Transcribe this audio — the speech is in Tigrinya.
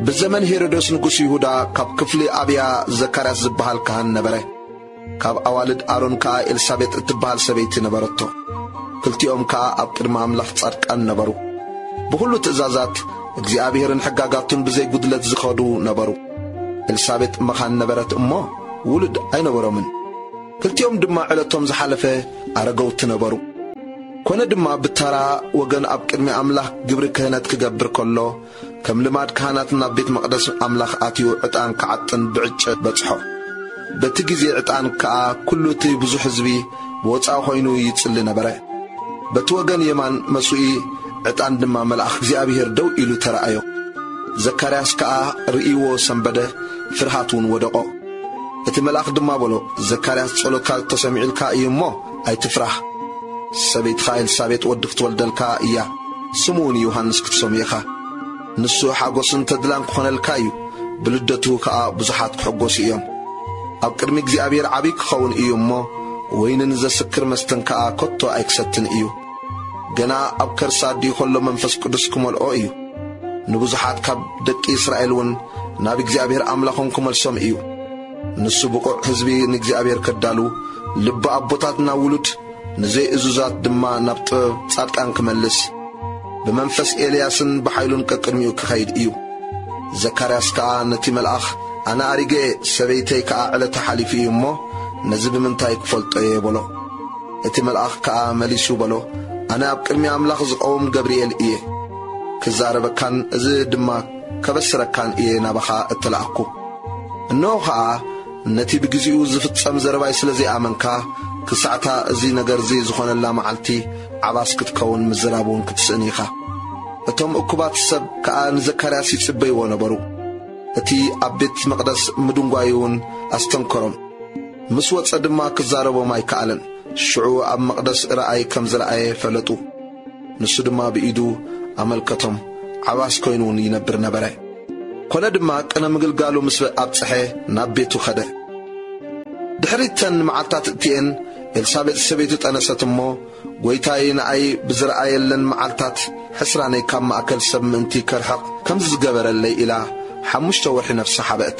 ብዘመን ሄሮዶስ ንጉስ ይሁዳ ካብ ክፍሊ ኣብያ ዘካርያስ ዝበሃል ካህን ነበረ። ካብ ኣዋልድ ኣሮን ከኣ ኤልሳቤጥ እትበሃል ሰበይቲ ነበረቶ። ክልቲኦም ከኣ ኣብ ቅድሚ ኣምላኽ ጻድቃን ነበሩ። ብኹሉ ትእዛዛት እግዚኣብሔርን ሕጋጋቱን ብዘይጉድለት ዝኸዱ ነበሩ። ኤልሳቤጥ መኻን ነበረት እሞ ውሉድ ኣይነበሮምን። ክልቲኦም ድማ ዕለቶም ዝሓለፈ ኣረገውቲ ነበሩ። ኮነ ድማ ብተራ ወገን ኣብ ቅድሚ ኣምላኽ ግብሪ ክህነት ክገብር ከሎ፣ ከም ልማድ ካህናት ናብ ቤት መቕደስ ኣምላኽ ኣትዩ ዕጣን ክዓጥን ብዕጨ በጽሖ። በቲ ግዜ ዕጣን ከኣ ኩሉ እቲ ብዙሕ ህዝቢ ብወጻኢ ኮይኑ ይጽሊ ነበረ። በቲ ወገን የማን መስውኢ ዕጣን ድማ መልኣኽ እግዚኣብሔር ደው ኢሉ ተራእዮ። ዘካርያስ ከኣ ርእይዎ ሰንበደ፣ ፍርሃት እውን ወደቖ። እቲ መልኣኽ ድማ በሎ፣ "ዘካርያስ፣ ጸሎትካ ተሰሚዑልካ እዩ እሞ ኣይትፍራህ። ሰበይትኻ ኤልሳቤጥ ወዲ ክትወልደልካ እያ፣ ስሙ እውን ዮሃንስ ክትሰምዮ ኢኻ። ንሱ ሓጎስን ተድላን ክኾነልካ እዩ፣ ብልደቱ ከኣ ብዙሓት ክሕጎሱ እዮም። ኣብ ቅድሚ እግዚኣብሔር ዓብዪ ክኸውን እዩ እሞ፣ ወይንን ዘስክር መስተን ከኣ ከቶ ኣይክሰትን እዩ። ገና ኣብ ከርሳ ኣዲኡ ከሎ መንፈስ ቅዱስ ክመልኦ እዩ። ንብዙሓት ካብ ደቂ እስራኤል እውን ናብ እግዚኣብሔር ኣምላኾም ክመልሶም እዩ። ንሱ ብቑዕ ህዝቢ ንእግዚኣብሔር ከዳሉ፣ ልቢ ኣቦታት ናብ ውሉድ፣ ንዘይእዙዛት ድማ ናብ ጥበብ ጻድቃን ክመልስ፣ ብመንፈስ ኤልያስን ብሓይሉን ቀቅድሚኡ ክኸይድ እዩ። ዘካርያስ ከኣ ነቲ መልኣኽ፣ ኣነ ኣሪገ እየ፣ ሰበይተይ ከኣ ዕለታ ሓሊፉ እዩ እሞ፣ ነዚ ብምንታይ ክፈልጦ እየ?" በሎ። እቲ መልኣኽ ከኣ መሊሱ በሎ፣ ኣነ ኣብ ቅድሚ ኣምላኽ ዝቐውም ገብርኤል እየ። ክዛረበካን እዚ ድማ ከበስረካን እየ ናባኻ እተላእኩ። እንሆ ኸኣ፣ ነቲ ብግዜኡ ዝፍጸም ዘረባይ ስለ ዘይኣመንካ፣ ክሳዕታ እዚ ነገርዚ ዝኾነላ መዓልቲ ዓባስ ክትከውን ምዝራብ እውን ክትስእን ኢኻ። እቶም እኩባት ሰብ ከኣ ንዘካርያስ ይጽበይዎ ነበሩ። እቲ ኣብ ቤት መቕደስ ምድንጓዩ እውን ኣስተንከሮም። ምስ ወጸ ድማ ክዛረቦም ኣይከኣለን። ሽዑ ኣብ መቕደስ ራእይ ከም ዝረኣየ ፈለጡ። ንሱ ድማ ብኢዱ ኣመልከቶም፣ ዓባስ ኮይኑ እውን ይነብር ነበረ። ኮነ ድማ ቅነ ምግልጋሉ ምስ ኣብጽሐ ናብ ቤቱ ኸደ። ድሕሪተን መዓልታት እቲኤን ኤልሳቤጥ ሰበይቱ ጠነሰት እሞ፣ "ጐይታይ ንኣይ ብዝረኣየለን መዓልታት ሕስራነይ ካብ ማእከል ሰብ ምእንቲ ከርሕቕ ከምዚ ዝገበረለይ" ኢላ ሓሙሽተ ወርሒ ነፍሳ ሓበአት።